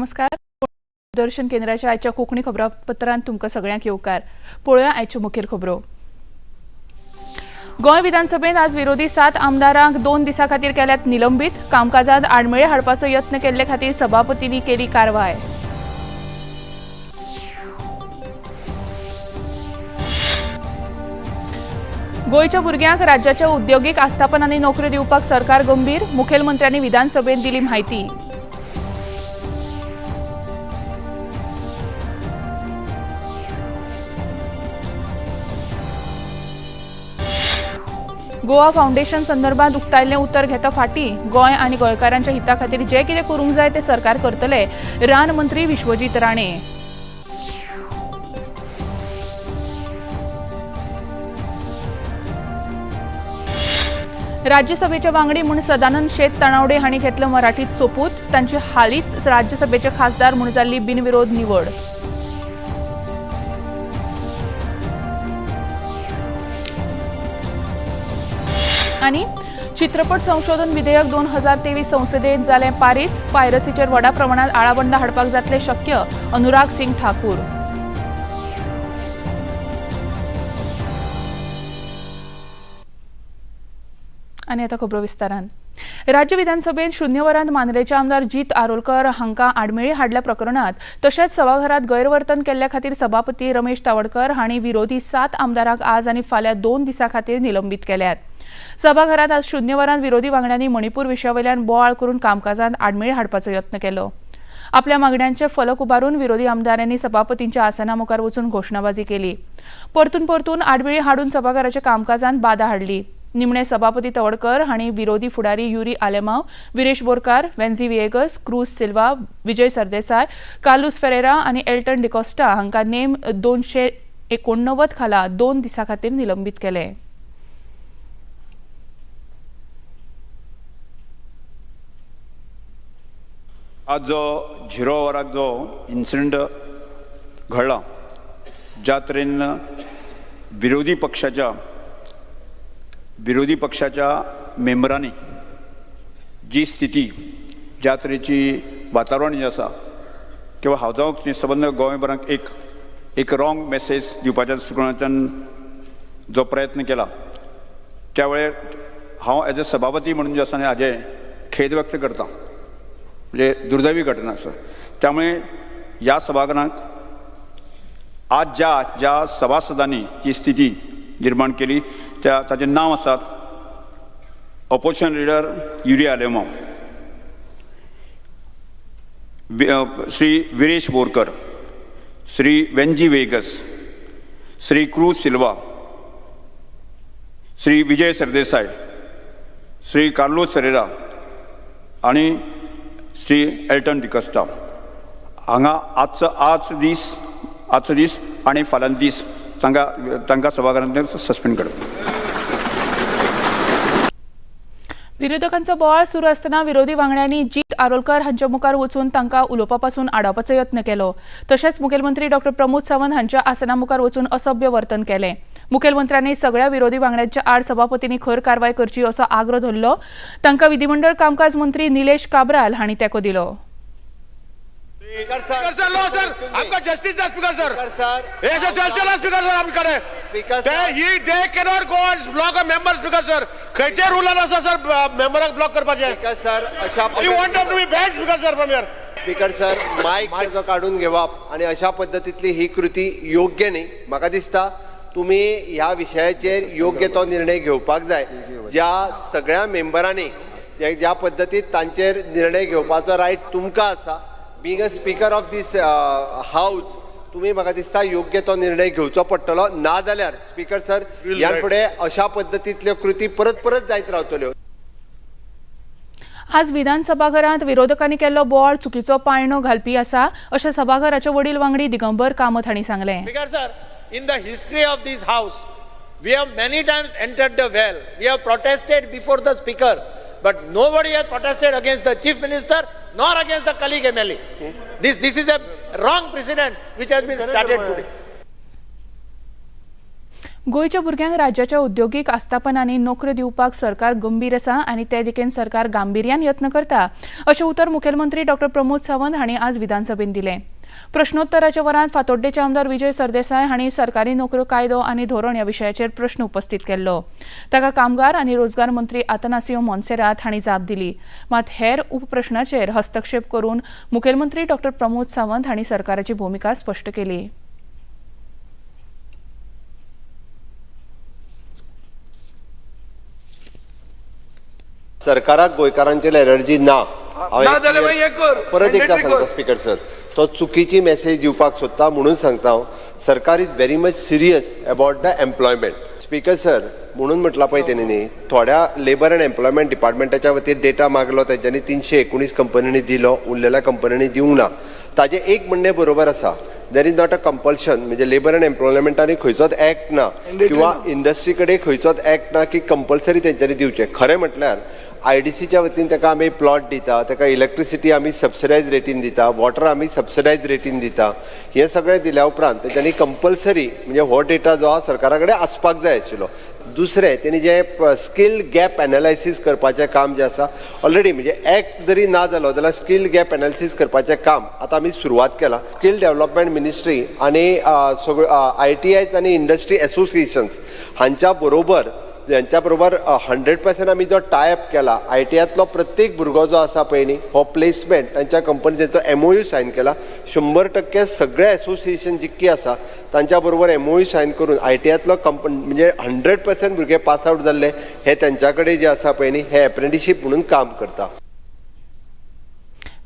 नमस्कार. दूरदर्शन केंद्राच्या आयच्या कोंकणी खबरापत्रांत तुमकां सगळ्यांक येवकार. पळोवया आयच्यो मुखेल खबरो. गोंय विधानसभेत आज विरोधी 7 आमदारांक 2 दिसां खातीर केल्यात निलंबीत. कामकाजांत आडमेळे हाडपाचो यत्न केल्ले खातीर सभापतींनी केली कारवाय. गोंयच्या भुरग्यांक राज्याच्या उद्योगीक आस्थापनांनी नोकऱ्यो दिवपाक सरकार गंभीर. मुखेलमंत्र्यांनी विधानसभेत दिली म्हायती. गोवा फावंडेशन संदर्भात उक्तायल्लें उतर घेता फाटी. गोंय आनी गोंयकारांच्या हिता खातीर जें कितें करूंक जाय तें सरकार करतले. रान मंत्री विश्वजीत राणे. राज्यसभेचे वांगडी म्हूण सदानंद शेत तानावडे हांणी घेतलो मराठीत सोपूत. तांची हालींच राज्यसभेचे खासदार म्हूण जाल्ली बिनविरोध निवड. आनी चित्रपट संशोधन विधेयक 2023 संसदेत जालें पारीत. पायरसीचेर व्हडा प्रमाणात आळाबंदा हाडपाक जातलें शक्य. अनुराग सिंग ठाकूर. आनी आतां खबरो विस्तारान. राज्य विधानसभेत शून्य वरांत मांद्रेचे आमदार जीत आरोलकर हांकां आडमेळी हाडल्या प्रकरणांत तशेंच सभाघरांत गैरवर्तन केल्ल्या खातीर सभापती रमेश तावडकर हांणी विरोधी 7 आमदारांक आज आनी फाल्यां 2 दिसां खातीर निलंबीत केल्यात. सभाघरांत आज शून्य वरांत विरोधी वांगड्यांनी मणिपूर विशयावयल्यान बोवाळ करून कामकाजांत आडमेळी हाडपाचो यत्न केलो. आपल्या मागण्यांचे फलक उबारून विरोधी आमदारांनी सभापतींच्या आसना मुखार वचून घोशणाबाजी केली. परतून परतून आडमेळी हाडून सभाघराच्या कामकाजांत बादा हाडली. निमणे सभापती तवडकर हांणी विरोधी फुडारी युरी आलेमाव, विरेश बोरकार, वेन्झी विएगस, क्रूज सिल्वा, विजय सरदेसाय, कार्लुस फेरेरा आनी एल्टन डिकॉस्टा हांकां नेम 289 खाला 2 दिसां खातीर निलंबीत केले. आज जो 0 वराक जो इन्सिडंट घडला, ज्या तरेन विरोधी पक्षाच्या मेंबरांनी जी स्थिती, ज्या तरेची वातावरण जें आसा किंवा हावजांक संबंद गोंयभरांक एक एक रॉंग मॅसेज दिवपाच्या दृश्टिकोणांतल्यान जो प्रयत्न केला, त्या वेळार हांव एज अ सभापती म्हणून जें आसा न्ही हाजें खेद व्यक्त करता. म्हणजे दुर्दैवी घटना आसा. त्यामुळे ह्या सभाघरांत आज ज्या ज्या सभासदांनी ही स्थिती निर्माण केली त्या ताचें नांव आसात ऑपोजिशन लिडर युरी आलेमाव, श्री विरेश बोरकर, श्री वेंजी वेगस, श्री क्रूज सिल्वा, श्री विजय सरदेसाय, श्री कार्लोस फेरेरा आनी श्री एल्टन डिकस्टा. हांगा आजचो दीस आनी फाल्यां दीस तांकां सभाघरांतल्यान सस्पेंड करप. विरोधकांचो बोवाळ सुरू आसतना विरोधी वांगड्यांनी जीत आरोलकर हांच्या मुखार वचून तांकां उलोवपा पासून आडावपाचो यत्न केलो. तशेंच मुखेलमंत्री डॉ प्रमोद सावंत हांच्या आसना मुखार वचून असभ्य वर्तन केलें. मुखेलमंत्र्यांनी सगळ्या विरोधी वांगड्यांच्या आड सभापतींनी खर कारवाय करची असो आग्रो धरलो. तांकां विधिमंडळ कामकाज मंत्री निलेश काब्राल हांणी तेंको दिलो. स्पीकर सर, लो सर, आपका जस्टिस है स्पीकर सर. सर, ऐसे चल चला स्पीकर सर आपकडे. स्पीकर ते sir. He they cannot go and block a member speaker sir. खंयचे रुलान आसा सर मेंबराक ब्लॉक करपाचे? स्पीकर सर, अशा You want them to be banned speaker sir from here. Speaker sir, mic ताजो काडून घेवप आनी अशा पद्दतींतली ही कृती योग्य न्ही. म्हाका दिसता तुमी ह्या विशयाचेर योग्य तो निर्णय घेवपाक जाय. ज्या सगळ्या मेंबरांनी ज्या पद्दतीत तांचेर निर्णय घेवपाचो रायट तुमकां आसा, being a speaker of this house तुमी म्हाका दिसता योग्य तो निर्णय घेवचो पडटलो. नाजाल्यार स्पीकर सर, ह्यान फुडें अशा पद्दतींतल्यो कृती परत परत जायत रावतल्यो. आज विधानसभाघरांत विरोधकांनी केल्लो बोवाळ चुकीचो पायणो घालपी आसा अशें सभाघराचे वडील वांगडी दिगंबर कामत हांणी सांगलें. Speaker sir, in the history of this house, we have many times entered the well. We have protested before the speaker, but nobody has protested against the chief minister nor against the colleague MLA. This is a wrong precedent which has been started today. गोंयच्या भुरग्यांक राज्याच्या उद्योगीक आस्थापनांनी नोकऱ्यो दिवपाक सरकार गंभीर आसा आनी ते दिकेन सरकार गांभिर्यान यत्न करता अशें उतर मुखेलमंत्री डॉ प्रमोद सावंत हांणी आज विधानसभेंत दिलें. प्रश्नोत्तराच्या वरांत फातोड्डेचे आमदार विजय सरदेसाय हांणी सरकारी नोकऱ्यो कायदो आनी धोरण ह्या विशयाचेर प्रश्न उपस्थित केल्लो. ताका कामगार आनी रोजगार मंत्री आतनासियो मोन्सेरात हांणी जाप दिली. मात हेर उपप्रश्नाचेर हस्तक्षेप करून मुखेलमंत्री डॉ प्रमोद सावंत हांणी सरकाराची भुमिका स्पश्ट केली. सरकाराक गोंयकारांचेर एलर्जी ना. हांव ना जाल्यार मागीर हें कर. परत एकदा Mandatory सांगता कर. स्पीकर सर, तो चुकीची मेसेज दिवपाक सोदता म्हणून सांगता हांव. सरकार is very much serious about the employment, speaker sir. म्हणून म्हटलां पळय तेणी न्ही, थोड्या लेबर अँड एम्प्लॉयमेंट डिपार्टमेंटाच्या वतीन डेटा मागलो, तेंच्यांनी 319 कंपनींनी दिलो, उरलेल्या कंपनींनी दिवंक ना. ताजें एक म्हणणें बरोबर आसा, there is not a compulsion, म्हणजे लेबर अँड एम्प्लॉयमेंटांनी खंयचोच एक्ट ना Mandatory किंवा ना. इंडस्ट्री कडेन खंयचोच एक्ट ना की कंपल्सरी तेंच्यांनी दिवचें. खरें म्हटल्यार आयडीसीच्या वतीन ताका आमी प्लॉट दिता, ताका इलेक्ट्रिसिटी आमी सबसिडायज रेटीन दिता, वॉटर आमी सबसिडायज रेटीन दिता. हें सगळें दिल्या उपरांत तेंच्यांनी कंपल्सरी म्हणजे हो डेटा जो आहा सरकारा कडेन आसपाक जाय आशिल्लो. दुसरें, तेणी जें स्कील गॅप एनालायसीस करपाचें काम जें आसा ऑलरेडी, म्हणजे एक्ट जरी ना जालो जाल्यार स्कील गॅप एनालिसीस करपाचें काम आतां आमी सुरवात केलां. स्कील डेव्हलपमेंट मिनिस्ट्री आनी सगळ्यो आयटीआयज आनी इंडस्ट्री एसोसिएशन्स हांच्या बरोबर, यांच्या बरोबर 100% आमी जो टाय अप केला, आयटीआयतलो प्रत्येक भुरगो जो आसा पळय न्ही, हो प्लेसमेंट तांच्या कंपनी तांचो एमओयू सायन केला. 100% सगळे एसोसिएशन जितकी आसा तांच्या बरोबर एमओयू सायन करून आयटीआयतलो कंपनी म्हणजे 100% भुरगे पास आवट जाल्ले हे तांच्या कडेन जे आसा पळय न्ही, हे एप्रेंटिशीप म्हणून काम करता.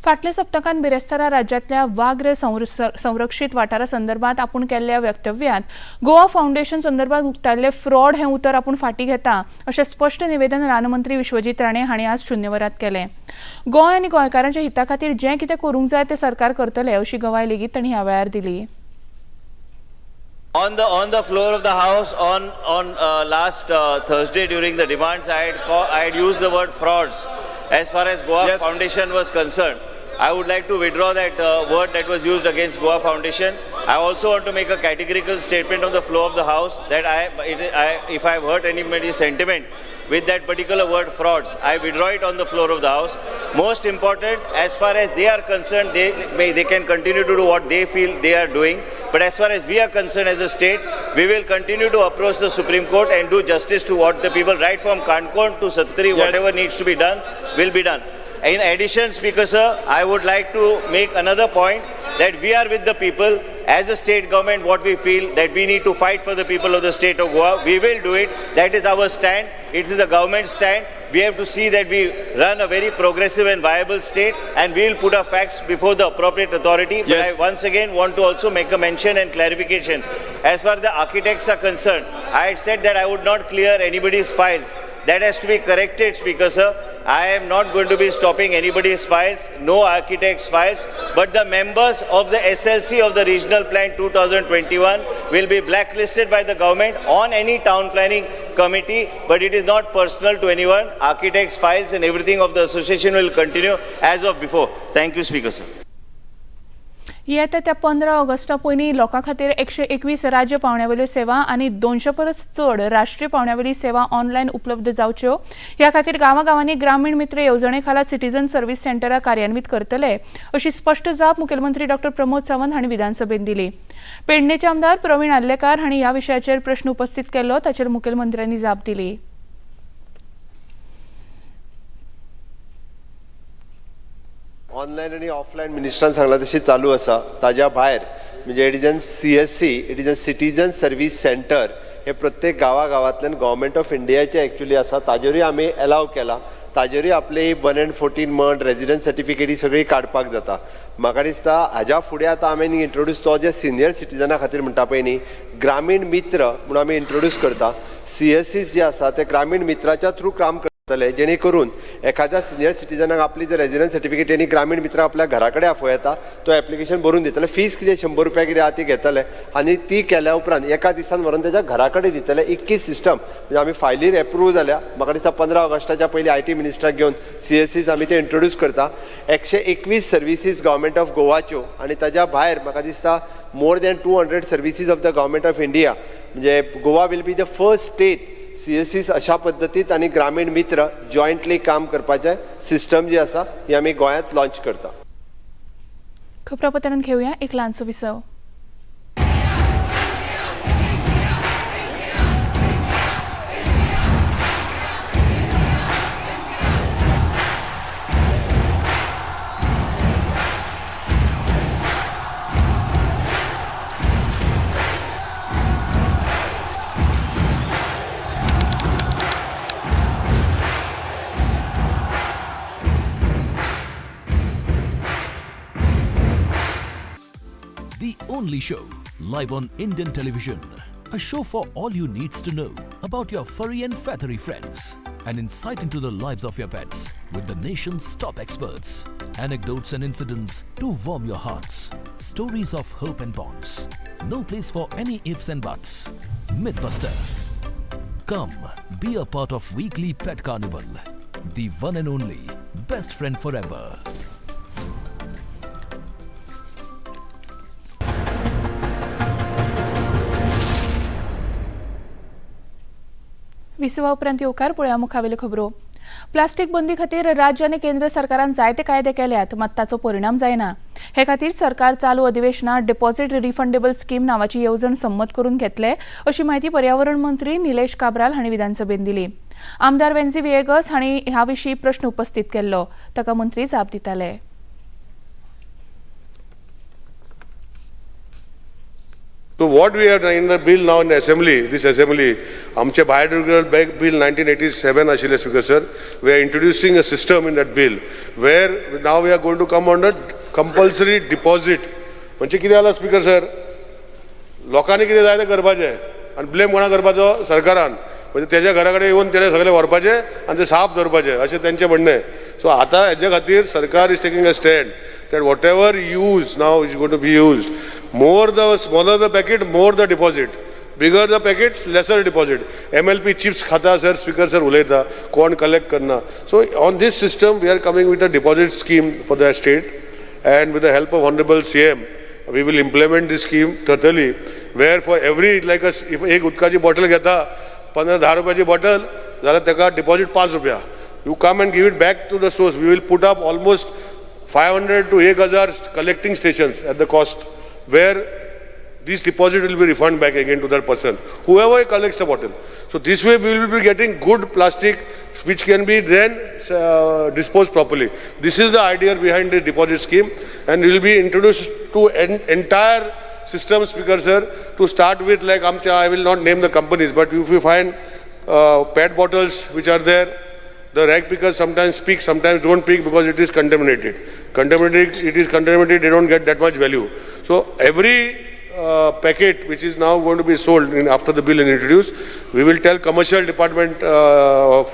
फाटल्या सप्तकांत बिरेस्तारा राज्यांतल्या वाघ्र संरक्षीत वाठारा संदर्भात आपूण केल्ल्या वक्तव्यांत गोवा फावंडेशन संदर्भात उक्तायल्ले फ्रॉड हें उतर आपूण फाटीं घेता अशें स्पश्ट निवेदन रानमंत्री विश्वजीत राणे हांणी आज शून्यवरात केलें. गोंय आनी गोंयकारांच्या हिता खातीर जें कितें करूंक जाय तें सरकार करतलें अशी गवाय लेगीत तांणी ह्या वेळार दिली. On the floor of the house on last Thursday during the demands, I had used the word frauds as far as Goa Foundation was concerned. I would like to withdraw that word that was used against Goa Foundation. I also want to make a categorical statement on the floor of the house that if I have hurt anybody's sentiment with that particular word frauds, I withdraw it on the floor of the house. Most important, as far as they are concerned, they can continue to do what they feel they are doing. But as far as we are concerned as a state, we will continue to approach the Supreme Court and do justice to what the people, right from Kankon to Sattari, whatever needs to be done, will be done. In addition, Speaker sir, I would like to make another point that we are with the people. As a state government, what we feel that we need to fight for the people of the state of Goa, we will do it. That is our stand. It is the government stand. We have to see that we run a very progressive and viable state, and we will put our facts before the appropriate authority. But I once again want to also make a mention and clarification. As far as the architects are concerned, I had said that I would not clear anybody's files. That has to be corrected, Speaker sir. I am not going to be stopping anybody's files, no architects' files, but the members of the SLC of the Regional Plan 2021 will be blacklisted by the government on any town planning committee, but it is not personal to anyone. Architects' files and everything of the association will continue as of before. Thank you, Speaker sir. येता त्या 15 Augusta पयलीं लोकां खातीर 121 राज्य पावंड्यावेल्यो सेवा आनी 200 परस चड राष्ट्रीय पावंड्यावेली सेवा ऑनलायन उपलब्ध जावच्यो ह्या खातीर गांवागांवांनी ग्रामीण मित्र येवजणे खाला सिटीजन सर्व्हिस सेंटरां कार्यान्वीत करतले अशी स्पश्ट जाप मुखेलमंत्री डॉ प्रमोद सावंत हांणी विधानसभेंत दिली. पेडणेचे आमदार प्रवीण आर्लेकार हांणी ह्या विशयाचेर प्रश्न उपस्थित केल्लो, ताचेर मुखेलमंत्र्यांनी जाप दिली. ऑनलायन आनी ऑफलायन मिनिस्टरान सांगलां तशी चालू आसा. ताज्या भायर म्हणजे it is an CSC, it is an citizen service centre, हे प्रत्येक गांवा गांवांतल्यान गव्हर्मेंट ऑफ इंडियाचे एक्चुली आसा, ताजेरूय आमी एलाव केला. ताजेरूय आपली 1 अँड 14 म्हण, रेजिडन्स सर्टिफिकेट ही सगळी काडपाक जाता. म्हाका दिसता हाज्या फुडें आतां आमी इंट्रोड्यूस तो जे सिनियर सिटीजना खातीर म्हणटा पळय न्ही, ग्रामीण मित्र म्हणून आमी इंट्रोड्यूस करता. सीएससीस जे आसा ते ग्रामीण मित्राच्या थ्रू काम करतले, जेणे करून एखाद्या सिनियर सिटीजनाक आपली जर रेजिडन्स सर्टिफिकेट तेणी ग्रामीण मित्र आपल्या घरा कडेन आफोवं येता, तो एप्लिकेशन भरून दितले, फीस कितें 100 रुपया कितें आहा ती घेतले आनी ती केल्या उपरांत एका दिसान व्हरून तेज्या घरा कडेन दितले. इतकी सिस्टम म्हणजे आमी फायलीर एप्रूव जाल्या. म्हाका दिसता 15 ऑगस्टाच्या पयलीं IT मिनिस्टराक घेवन सीएससीस आमी ते इंट्रोड्यूस करता. 121 सर्विसीस गव्हर्मेंट ऑफ गोवाच्यो आनी ताज्या भायर म्हाका दिसता more than 200 services of the government of India. म्हणजे Goa will be the first state CSCs अशा पद्दतीत आनी ग्रामीण मित्र जॉयंटली काम करपाचें सिस्टम जी आसा ही आमी गोंयांत लॉंच करता. खबरापत्रांत घेवया एक ल्हानसो विसव. The only show live on Indian television. A show for all you needs to know about your furry and feathery friends. An insight into the lives of your pets with the nation's top experts. Anecdotes and incidents to warm your hearts. Stories of hope and bonds. No place for any ifs and buts. Mythbuster. Come, be a part of weekly Pet Carnival. The one and only best friend forever. विसवा उपरांत येवकार. पळोवया मुखावेल्यो खबरो. Plastic बंदी खातीर राज्य आनी केंद्र सरकारान जायते कायदे केल्यात, मात ताचो परिणाम जायना. हे खातीर सरकार चालू अधिवेशनात डिपॉझिट रिफंडेबल स्कीम नावाची येवजण संमत करून घेतले, अशी म्हायती पर्यावरण मंत्री निलेश काब्राल हांणी विधानसभेत दिली. आमदार वेन्झी व्हिएगस हांणी ह्या विशीं प्रश्न उपस्थित केल्लो, ताका मंत्री जाप दिताले. So what we have in the bill now in the assembly, this assembly, आमचे biodegradable bag bill 1987 आशिल्ले speaker sir, we are introducing a system in that bill where now we are going to come on the compulsory deposit. म्हणजे कितें जाला speaker sir, लोकांनी कितें जाय तें करपाचें आनी ब्लेम कोणा करपाचो, सरकारान. म्हणजे तेज्या घरा कडेन येवन तेणें सगळें व्हरपाचें आनी तें साफ दवरपाचें अशें तेंचें म्हणणें. सो आतां हेजे खातीर सरकार is taking a stand that whatever use now is going to be used, more the smaller the packet, more the deposit, bigger the packets, lesser deposit. MLP chips खाता सर, स्पीकर सर उलयता, कोण collect करना. So on this system we are coming with a deposit scheme for the state and with the help of honourable CM we will implement this scheme totally, where for every like a, if एक उदकाची bottle घेता 15-10 रुपयाची bottle जाल्यार ताका deposit 5 रुपया. You come and give it back to the source. We will put up almost 500 to 1000 collecting stations at the cost where this deposit will be refunded back again to that person, whoever collects the bottle. So this way we will be getting good plastic which can be then disposed properly. This is the idea behind this deposit scheme, and it will be introduced to an entire system, Speaker sir, to start with. Like I will not name the companies, but if you find PET bottles which are there, the rag pickers sometimes pick, sometimes don't pick because it is contaminated. It is contaminated, they don't get that much value. So every packet which is now going to be sold in after the bill is introduced, we will tell commercial department of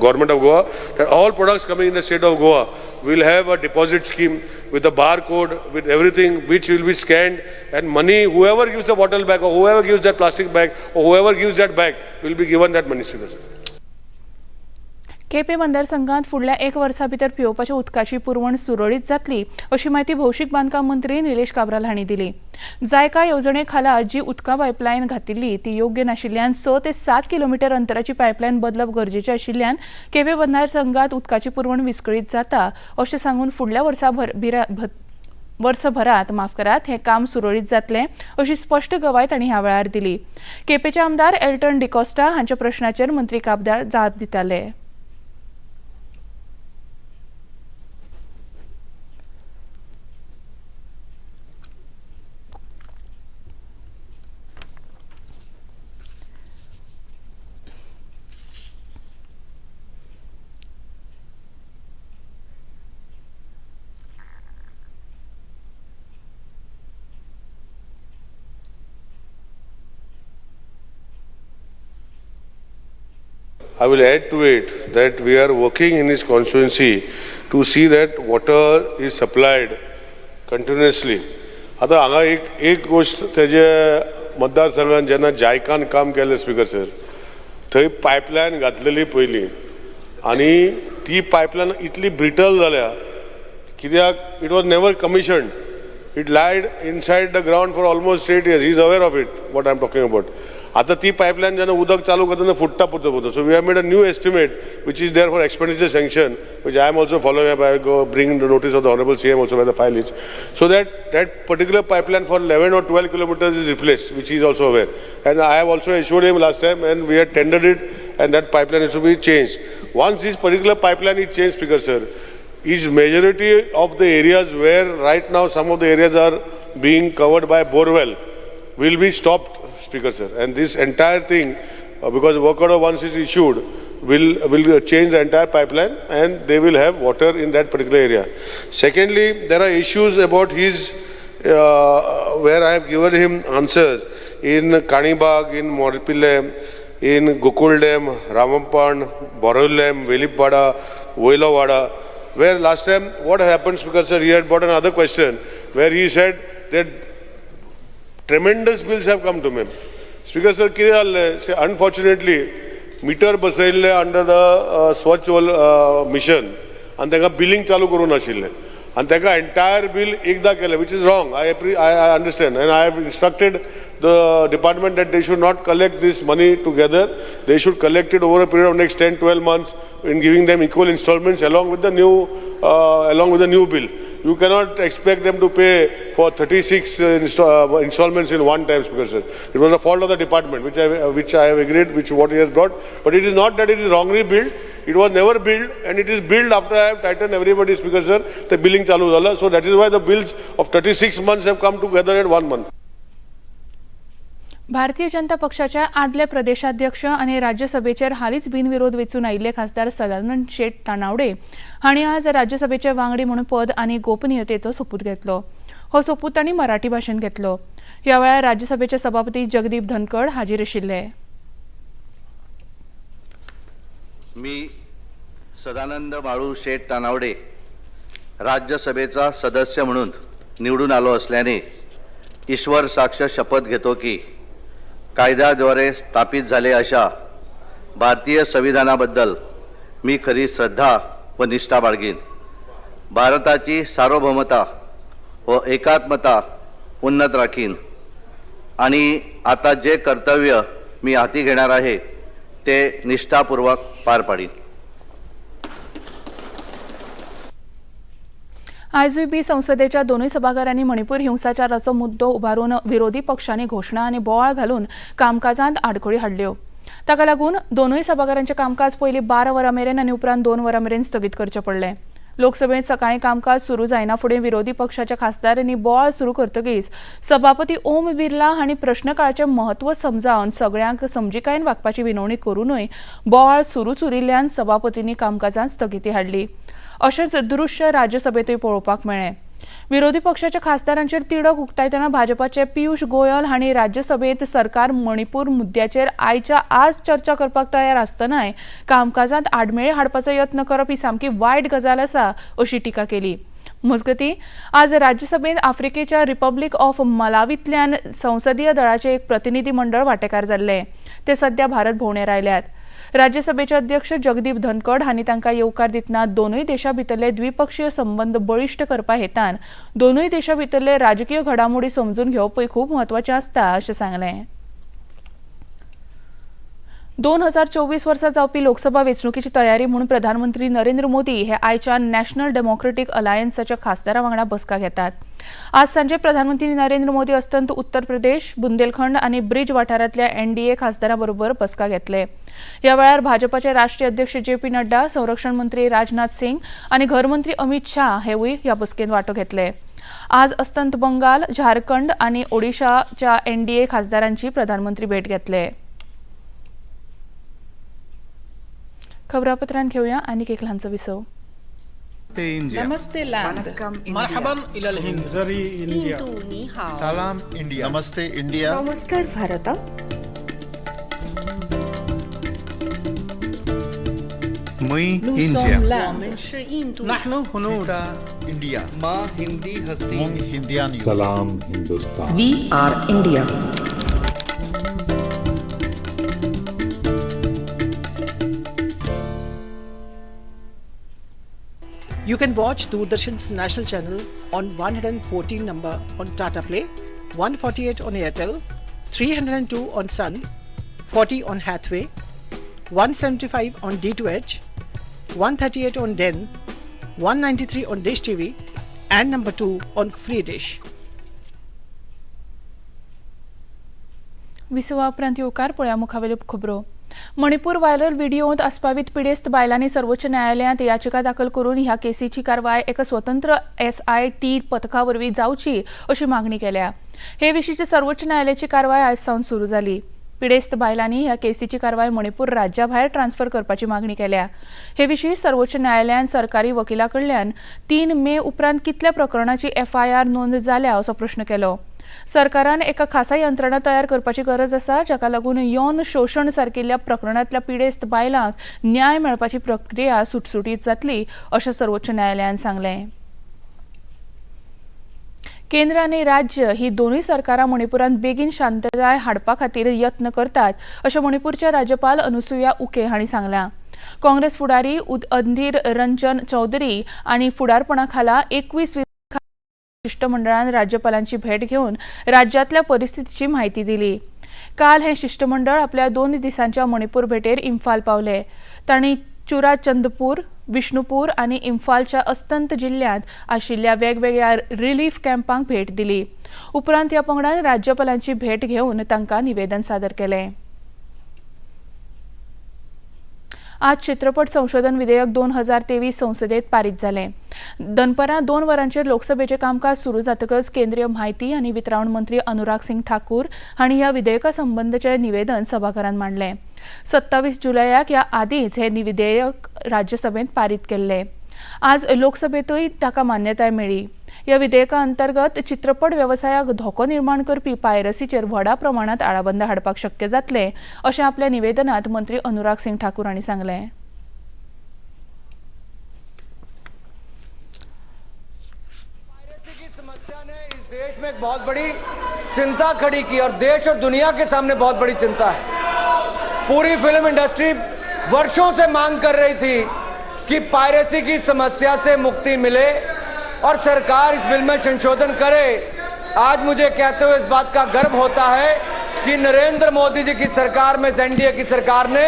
government of Goa that all products coming in the state of Goa will have a deposit scheme with a barcode, with everything which will be scanned, and money, whoever gives the bottle back or whoever gives that plastic bag or whoever gives that bag will be given that money. Speaker sir. Quepem मतदारसंघात फुडल्या एक वर्सा भितर पिवपाच्या उदकाची पुरवण सुरळीत जातली अशी म्हायती भौशीक बांदकाम मंत्री निलेश काब्राल हांणी दिली. जायका येवजणे खाला जी उदका पायपलायन घातिल्ली ती योग्य नाशिल्ल्यान 6 ते 7 किलोमिटर अंतराची पायपलायन बदलप गरजेचें आशिल्ल्यान केपें मतदारसंघात उदकाची पुरवण विस्कळीत जाता अशें सांगून फुडल्या वर्सभरात हें काम सुरळीत जातलें अशी स्पश्ट गवाय तांणी ह्या वेळार दिली. केपेंचे आमदार एल्टन डिकॉस्टा हांच्या प्रश्नाचेर मंत्री काब्राल जाप दिताले. I will add to it that we are working in his constituency to see that water is supplied continuously. आता हांगा एक गोष्ट तेजे मतदारसंघान जेन्ना जायकान काम केलें स्पीकर सर, थंय पायपलायन घातलेली पयलीं आनी ती पायपलायन इतली ब्रिटल जाल्या कित्याक it was never commissioned. It lied inside the ground for almost 8 years. He is aware of it, what I am talking about. आतां ती पायपलायन जेन्ना उदक चालू करतना फुट्टा पुरतो पुरतो. So we have made a new estimate which is there for expenditure sanction, which I am also following up. I go bring the notice of the honourable CM also, where the file is, so that that particular pipeline for 11 or 12 kilometers is replaced, which he is also aware. And I have also assured him last time, and we had tendered it, and that pipeline is to be changed. Once this particular pipeline is changed, Speaker sir, is majority of the areas where right now some of the areas are being covered by borewell will be stopped, Speaker sir. And this entire thing, because work order once is issued, will change the entire pipeline and they will have water in that particular area. Secondly, there are issues about his, where I have given him answers in Kanibag, in Morpillem, in Gokul Dam, Ramampan, Borolem, Velipada, Vailovada, where last time what happens, because sir, he had brought another question where he said that tremendous bills have come to me. Speaker sir, कितें जाल्लें, unfortunately meter बसयल्ले under the Swachh mission आनी तांकां billing चालू करूं नाशिल्लें आनी तांकां एंटायर बील एकदां केलें, which is wrong. I understand, and I have instructed the department that they should not collect this money together. They should collect it over a period of next 10-12 months in giving them equal installments along with the new bill. You cannot expect them to pay for 36 installments in one time, because sir, it was the fault of the department, which I have agreed, which what he has brought. But it is not that it is wrongly billed. It was never billed, and it is billed after I have tightened everybody's, because sir, the billing चालू झाला. So that is why the bills of 36 months have come together at one month. Bharatiya Janata पक्षाच्या आदले प्रदेशाध्यक्ष आनी राज्यसभेचेर हालींच बिनविरोध वेंचून आयिल्ले खासदार सदानंद शेट तानावडे हांणी आज राज्यसभेचे वांगडी म्हणून पद आनी गोपनीयतेचो सोपूत घेतलो. हो सोपूत तांणी मराठी भाशेंत घेतलो. ह्या वेळार राज्यसभेचे सभापती जगदीप धनखड हाजीर आशिल्ले. मी सदानंद बाळू शेठ तानावडे, राज्यसभेचा सदस्य म्हणून निवडून आलो असल्याने, ईश्वर साक्ष शपथ घेतो की कायद्याद्वारे स्थापित झाले अशा भारतीय संविधानाबद्दल मी खरी श्रद्धा व निष्ठा बाळगीन, भारताची सार्वभौमता व एकात्मता उन्नत राखीन आणि आता जे कर्तव्य मी हाती घेणार आहे ते निष्ठापूर्वक पार पाडीन. आयजूय बी संसदेच्या दोनूय सभाघरांनी मणिपूर हिंसाचाराचो मुद्दो उबारून विरोधी पक्षांनी घोशणा आनी बोवाळ घालून कामकाजांत आडखळी हाडल्यो. ताका लागून दोनूय सभाघरांचें कामकाज पयलीं 12 वरां मेरेन आनी उपरांत 2 वरां मेरेन स्थगीत करचें पडलें. लोकसभेंत सकाळीं कामकाज सुरू जायना फुडें विरोधी पक्षाच्या खासदारांनी बोवाळ सुरू करतकीच सभापती ओम बिर्ला हांणी प्रश्नकाळाचें म्हत्व समजावन सगळ्यांक समजिकायेन वागपाची विनवणी करूनय बोवाळ सुरूच उरिल्ल्यान सभापतींनी कामकाजांत स्थगिती हाडली. अशेंच दृश्य राज्यसभेंतूय पळोवपाक मेळ्ळें. विरोधी पक्षाच्या खासदारांचेर तिडक उक्तायतना भाजपाचे पियुष गोयल हांणी राज्यसभेंत सरकार मणिपूर मुद्द्याचेर आयच्या आज चर्चा करपाक तयार आसतनाय कामकाजांत आडमेळी हाडपाचो यत्न करप ही सामकी वायट गजाल आसा अशी टिका केली. मजगतीं, आज राज्यसभेंत आफ्रिकेच्या रिपब्लीक ऑफ मलावींतल्यान संसदीय दळाचे एक प्रतिनिधी मंडळ वांटेकार जाल्ले. ते सध्या भारत भोंवडेर आयल्यात. राज्यसभेचे अध्यक्ष जगदीप धनखड हांणी तांकां येवकार दितना दोनूय देशां भितरले द्विपक्षीय संबंद बळिश्ट करपा हेतान दोनूय देशां भितरले राजकीय घडामोडी समजून घेवपूय खूब म्हत्वाचें आसता अशें सांगलें. 2024 वर्सा जावपी लोकसभा वेंचणुकेची तयारी म्हूण प्रधानमंत्री नरेंद्र मोदी हे आयच्या नॅशनल डेमोक्रेटीक अलायन्साच्या खासदारां वांगडा बसका घेतात. आज सांजे प्रधानमंत्री नरेंद्र मोदी अस्तंत उत्तर प्रदेश, बुंदेलखंड आनी ब्रिज वाठारांतल्या एनडीए खासदारां बरोबर बसका घेतले. ह्या वेळार भाजपाचे राष्ट्रीय अध्यक्ष जे पी नड्डा, संरक्षण मंत्री राजनाथ सिंग आनी घरमंत्री अमित शाह हेवूय ह्या बसकेंत वांटो घेतले. आज अस्तंत बंगाल, झारखंड आनी ओडिशाच्या एनडीए खासदारांची प्रधानमंत्री भेट घेतले. खबरापत्रांत घेऊया आनीक एक ल्हानसो विसव. नमस्ते लैंड. مرحبا إلى الهند. सलाम इंडिया. नमस्ते इंडिया. नमस्कार Bharat. Nous sommes l'Inde. نحن هنود. India. माँ हिंदी हस्ती. मुंग हिंदियान. सलाम Hindustan. We are India. You can watch Doordarshan's national channel on 114 number on Tata Play, 148 on Airtel, 302 on Sun, 40 on Hathway, 175 on D2H, 138 on Den, 193 on Dish TV, and number 2 on Free Dish. विसवा उपरांत येवकार. पळया मुखावेल्यो खबरो. Manipur viral व्हिडिओंत आस्पावीत पिडेस्त बायलांनी सर्वोच्च न्यायालयांत याचिका दाखल करून ह्या केसीची कारवाय एका स्वतंत्र एसआयटी पथका वरवीं जावची अशी मागणी केल्या. हे विशींची सर्वोच्च न्यायालयाची कारवाय आयज सावन सुरू जाली. पिडेस्त बायलांनी ह्या केसीची कारवाय मणिपूर राज्या भायर ट्रान्सफर करपाची मागणी केल्या. हे विशीं सर्वोच्च न्यायालयान सरकारी वकिला कडल्यान 3 मे उपरांत कितल्या प्रकरणाची एफआयआर नोंद जाल्या असो प्रश्न केलो. सरकारान एका खासा यंत्रणा तयार करपाची गरज आसा, जाका लागून यौन शोशण सारकिल्ल्या प्रकरणांतल्या पिडेस्त बायलांक न्याय मेळपाची प्रक्रिया सुटसुटीत जातली अशें सर्वोच्च न्यायालयान सांगलें. केंद्र आनी राज्य ही दोनूय सरकारां मणिपुरांत बेगीन शांतताय हाडपा खातीर यत्न करतात अशें मणिपूरचे राज्यपाल अनुसुया उके हांणी सांगलां. काँग्रेस फुडारी अधीर रंजन चौधरी आनी फुडारपणा खाला 21 शिष्टमंडळान राज्यपालांची भेट घेवन राज्यांतल्या परिस्थितीची म्हायती दिली. काल हें शिष्टमंडळ आपल्या 2 दिसांच्या मणिपूर भेटेर इम्फाल पावले. तांणी चुराचंदपूर, विष्णुपूर आनी इम्फालच्या अस्तंत जिल्ल्यांत आशिल्ल्या वेगवेगळ्या रिलीफ कॅम्पांक भेट दिली. उपरांत ह्या पंगडान राज्यपालांची भेट घेवन तांकां निवेदन सादर केलें. आज चित्रपट संशोधन विधेयक 2023 संसदेत पारीत जालें. दनपरां 2 वरांचेर लोकसभेचें कामकाज सुरू जातकच केंद्रीय म्हायती आनी वितरावण मंत्री अनुराग सिंग ठाकूर हांणी ह्या विधेयका संबंदचें निवेदन सभाघरांत मांडलें. 27 जुलयाक ह्या आदींच हें विधेयक राज्यसभेंत पारीत केल्लें. आज लोकसभेंतूय ताका मान्यताय मेळ्ळी. ह्या विधेयका अंतर्गत चित्रपट वेवसायाक धोको निर्माण करपी पायरसीचेर व्हडा प्रमाणांत आळाबंद हाडपाक शक्य जातलें अशें आपल्या निवेदनांत मंत्री अनुराग सिंग ठाकूर हांणी सांगलें. पायरेसी की समस्या ने इस देश में एक बहुत बड़ी चिंता खड़ी की और देश और दुनिया के सामने बहुत बड़ी चिंता है. पूरी फिल्म इंडस्ट्री वर्षों से मांग कर रही थी कि पायरेसी की समस्या से मुक्ति मिले और सरकार इस बिल में संशोधन करे. आज मुझे कहते हुए इस बात का गर्व होता है कि नरेंद्र मोदी जी की सरकार में, एनडीए की सरकार ने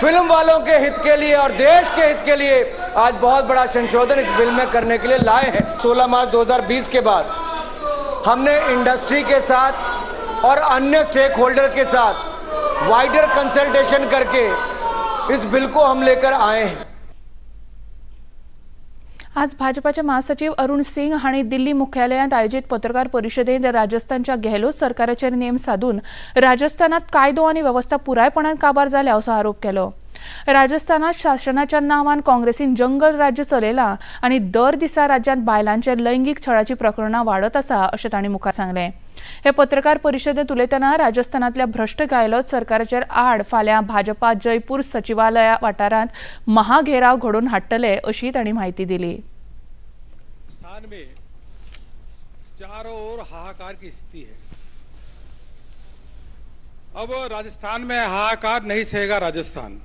फिल्म वालों के हित के लिए और देश के हित के लिए आज बहुत बड़ा संशोधन इस बिल में करने के लिए लाए हैं. 16 मार्च 2020 के बाद हमने इंडस्ट्री के साथ और अन्य स्टेक होल्डर के साथ वाइडर कंसल्टेशन करके इस बिल को हम लेकर आए हैं. आज भाजपाचे महासचिव अरुण सिंग हांणी दिल्ली मुख्यालयांत आयोजीत पत्रकार परिशदेंत राजस्थानच्या गेहलोत सरकाराचेर नेम साधून राजस्थानात कायदो आनी वेवस्था पुरायपणान काबार जाल्या असो आरोप केलो. राजस्थानात शासनाच्या नांवान काँग्रेसीन जंगल राज्य चलयलां आनी दर दिसा राज्यांत बायलांचेर लैंगीक छळाची प्रकरणां वाडत आसा अशें तांणी मुखार सांगलें. हे पत्रकार परिशदेंत उलयतना राजस्थानांतल्या भ्रश्ट गेहलोत सरकाराचेर आड फाल्यां भाजपा जयपूर सचिवालया वाठारांत महाघेराव घडोवन हाडटले अशी तांणी म्हायती दिली. स्थान में चारों ओर हाहाकार की स्थिति है. अब राजस्थान में हाहाकार नहीं सहेगा राजस्थान.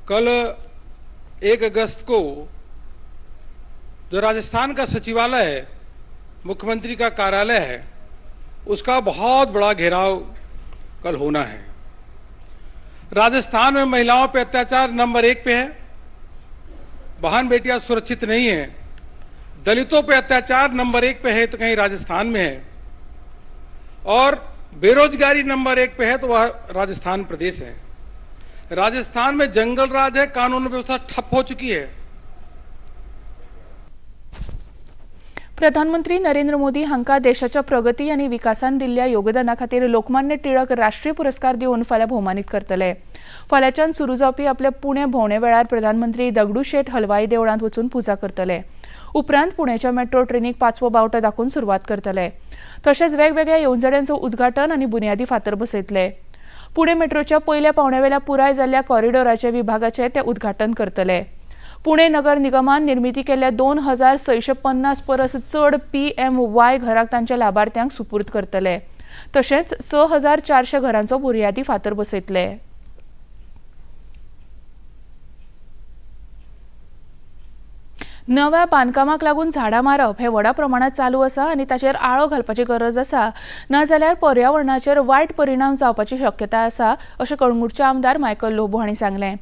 कल 1 अगस्त को जो राजस्थान का सचिवालय है, मुख्यमंत्री का कार्यालय है, उसका बहुत बड़ा घेराव कल होना है. राजस्थान में महिलाओं पे अत्याचार नंबर 1 पे है. बहन बेटियां सुरक्षित नहीं है. दलितों पे अत्याचार नंबर 1 पे है तो कहीं राजस्थान में है, और बेरोजगारी नंबर 1 पे है तो वह राजस्थान प्रदेश है. राजस्थान में जंगल राज है, कानून व्यवस्था ठप हो चुकी है. प्रधानमंत्री नरेंद्र मोदी हांकां देशाच्या प्रगती आनी विकासान दिल्ल्या योगदाना खातीर लोकमान्य टिळक राष्ट्रीय पुरस्कार दिवन फाल्यां भोवमानीत करतले. फाल्यांच्यान सुरू जावपी आपल्या पुणे भोंवणे वेळार प्रधानमंत्री दगडूशेठ हलवाई देवळांत वचून पुजा करतले. उपरांत पुण्याच्या मेट्रो ट्रेनीक 5वो बावटो दाखोवन सुरवात करतले. तशेंच वेगवेगळ्या येवजण्यांचो उद्घाटन आनी बुन्यादी फातर बसयतले. पुणे मेट्रोच्या पयल्या पावण्यावेल्या पुराय जाल्ल्या कॉरिडॉराच्या विभागाचें ते उद्घाटन करतले. पुणे नगर निगमान निर्मिती केल्ल्या 2650 परस चड PMY घराक तांच्या लाभार्थ्यांक सुपूर्द करतले. तशेंच 6400 घरांचो बुन्यादी फातर बसयतले. नव्या बांदकामाक लागून झाडां मारप हे व्हडा प्रमाणात चालू आसा आनी ताचेर आळो घालपाची गरज आसा, नाजाल्यार पर्यावरणाचेर वायट परिणाम जावपाची शक्यता आसा अशें कळंगूटचे आमदार मायकल लोबो हांणी सांगलें.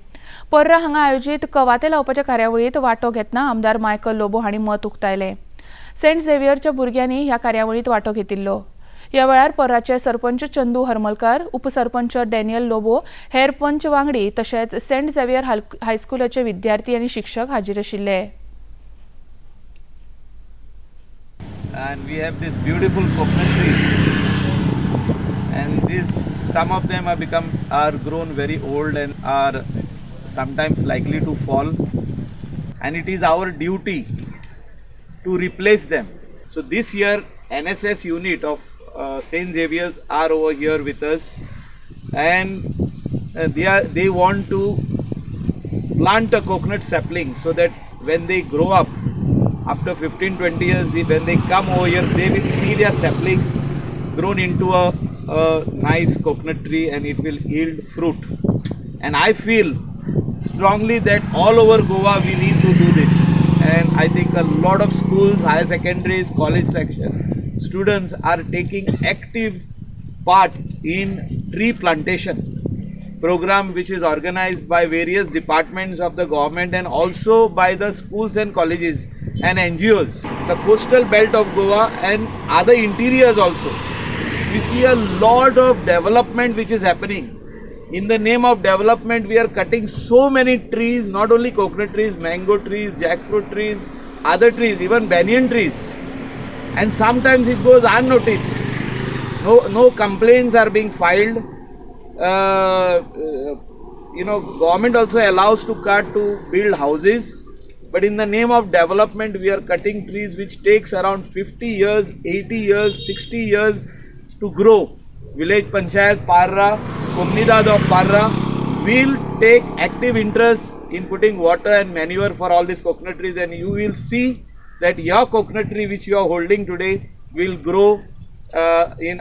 पर्रा हांगा आयोजीत कवाथे लावपाच्या कार्यावळींत वांटो घेतना आमदार मायकल लोबो हांणी मत उक्तायलें. सेंट झेवियरच्या भुरग्यांनी ह्या कार्यावळींत वांटो घेतिल्लो. ह्या वेळार पर्राचे सरपंच चंदू हरमलकार, उपसरपंच डॅनियल लोबो, हेर पंच वांगडी तशेंच सेंट झेवियर हायस्कुलाचे विद्यार्थी आनी शिक्षक हाजीर आशिल्ले. And we have this beautiful coconut trees, and these some of them are grown very old and are sometimes likely to fall, and it is our duty to replace them. So this year NSS unit of St. Xavier's are over here with us, and they want to plant a coconut sapling so that when they grow up after 15-20 years, when they come over here, they will see their sapling grown into a nice coconut tree and it will yield fruit. And I feel strongly that all over Goa we need to do this. And I think a lot of schools, higher secondaries, college section students are taking active part in tree plantation program, which is organized by various departments of the government and also by the schools and colleges and NGOs. The coastal belt of Goa and other interiors also, we see a lot of development which is happening. In the name of development, we are cutting so many trees, not only coconut trees, mango trees, jackfruit trees, other trees, even banyan trees. And sometimes it goes unnoticed. No complaints are being filed. Government also allows to cut to build houses, but in the name of development, we are cutting trees which takes around 50 years, 80 years, 60 years to grow. Village Panchayat Parra, Comunidad of Parra will take active interest in putting water and manure for all these coconut trees, and you will see that your coconut tree which you are holding today will grow in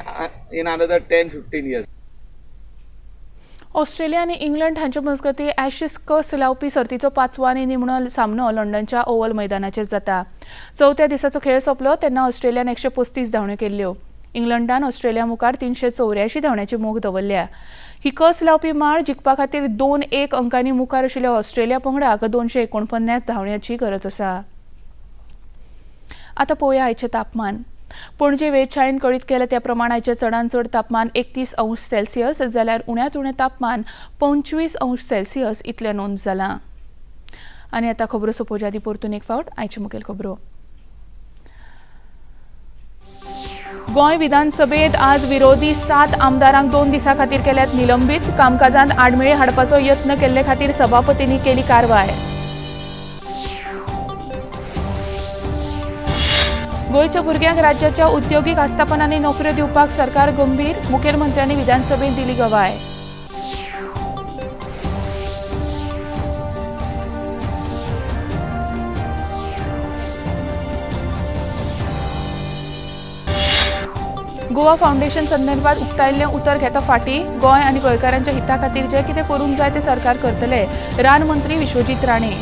another 10-15 years. Australia आनी England हांचे मजगतीं ॲशीज कस लावपी सर्तीचो पांचवो आनी निमणो सामनो लंडनच्या ओव्हल मैदानाचेर जाता. चवथ्या दिसाचो खेळ सोंपलो तेन्ना ऑस्ट्रेलियान 135 धांवड्यो केल्ल्यो. इंग्लंडान ऑस्ट्रेलिया मुखार 384 धांवड्यांची मोख दवरल्या. ही कस लावपी माळ जिखपा खातीर 2-1 अंकांनी मुखार आशिल्ल्या ऑस्ट्रेलिया पंगडाक 249 धांवड्यांची गरज आसा. आतां पळोवया आयचें तापमान. पणजे वेधशाळेन कळीत केलें त्या प्रमाण आयचें चडांत चड तापमान 31 अंश सेल्सियस जाल्यार उण्यांत उणें तापमान 25 अंश सेल्सियस इतलें नोंद जालां. आनी आतां खबरो सोंपोवच्या आदीं परतून एक फावट आयच्यो मुखेल खबरो. गोंय विधानसभेत आज विरोधी 7 आमदारांक 2 दिसां खातीर केल्यात निलंबीत. कामकाजांत आडमेळी हाडपाचो यत्न केल्ले खातीर सभापतींनी केली कारवाय. गोंयच्या भुरग्यांक राज्याच्या उद्योगीक आस्थापनांनी नोकऱ्यो दिवपाक सरकार गंभीर, मुखेलमंत्र्यांनी विधानसभेत दिली गवाय. गोवा फावंडेशन संदर्भात उक्तायिल्लें उतर घेता फाटीं, गोंय आनी गोंयकारांच्या हिता खातीर जें कितें करूंक जाय तें सरकार करतलें, रान मंत्री विश्वजीत राणे.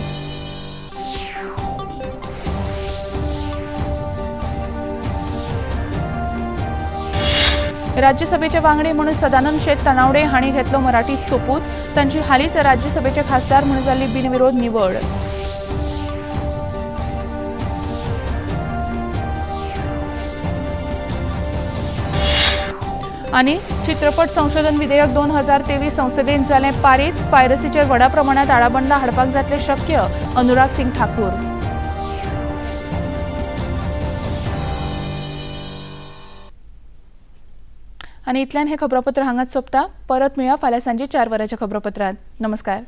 राज्यसभेचे वांगडी म्हणून सदानंद शेट तानावडे हांणी घेतलो मराठीत सोपूत. तांची हालींच राज्यसभेचे खासदार म्हणून जाल्ली बिनविरोध निवड. आनी चित्रपट संशोधन विधेयक 2023 संसदेंत जालें पारीत. पायरसीचेर व्हडा प्रमाणात आळाबंदा हाडपाक जातलें शक्य, अनुराग सिंग ठाकूर. आनी इतल्यान हें खबरापत्र हांगाच सोंपता. परत मेळया फाल्यां सांजे 4 वरांच्या खबरापत्रांत. नमस्कार.